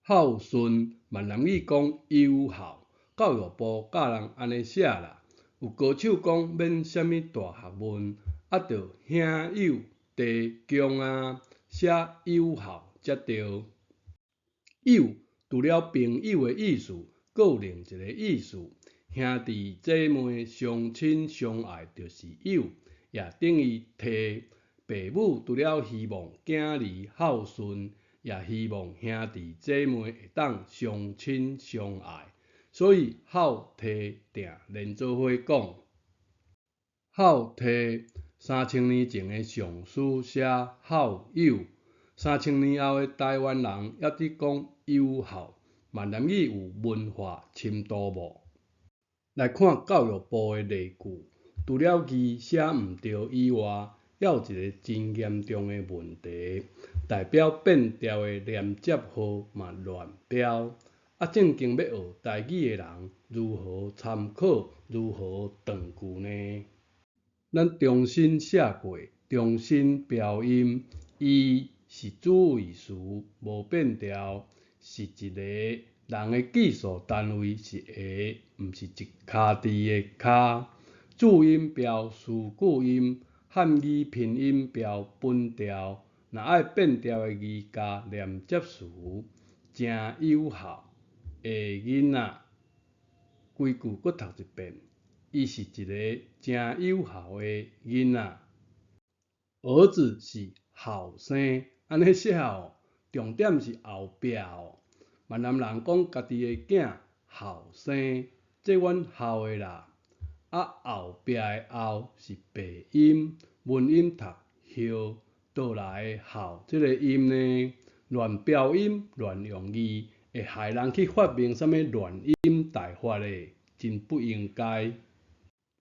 孝順，閩南語講友孝，教育部教人按呢寫啦。有高手講免啥物大學問，啊著兄友弟恭啊，寫友孝才對。友除了朋友的意思，閣有另一个意思，兄弟姊妹相親相愛就是友，也等於弟。爸母除了希望囝兒孝順，也希望兄弟姊妹會當相親相愛，所以孝悌定連做伙講。孝悌，3000年前的尚書寫孝友，3000年後的台灣人猶佇講友孝，閩南語有文化深度無？來看教育部的例句，除了字寫毋對以外，猶有一个真嚴重的問題，代表變調的連接號嘛亂標，啊正經欲學台語的人如何參考，如何斷句呢？咱重新寫過，重新標音，伊是主謂詞，無變調，是一个人的計數單位是个，毋是一跤蹄的跤。注音標序句音，漢語拼音標本調。若愛變調的字加連接詞，誠有效的囡仔。規句閣讀一遍，伊是一个誠有孝的囡仔。兒子是後生，按呢寫哦，重點是後壁哦。閩南人講家己的囝後生，這阮孝的啦。啊，後壁的後是白音，文音讀孝，倒來的孝這个音呢，亂標音、亂用字，會害人去發明啥物亂音大法的，真不應該。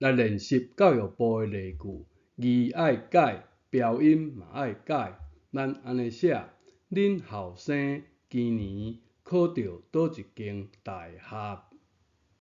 來練習教育部的例句，字愛改，標音嘛愛改。咱按呢寫：恁後生今年考著佗一間大學？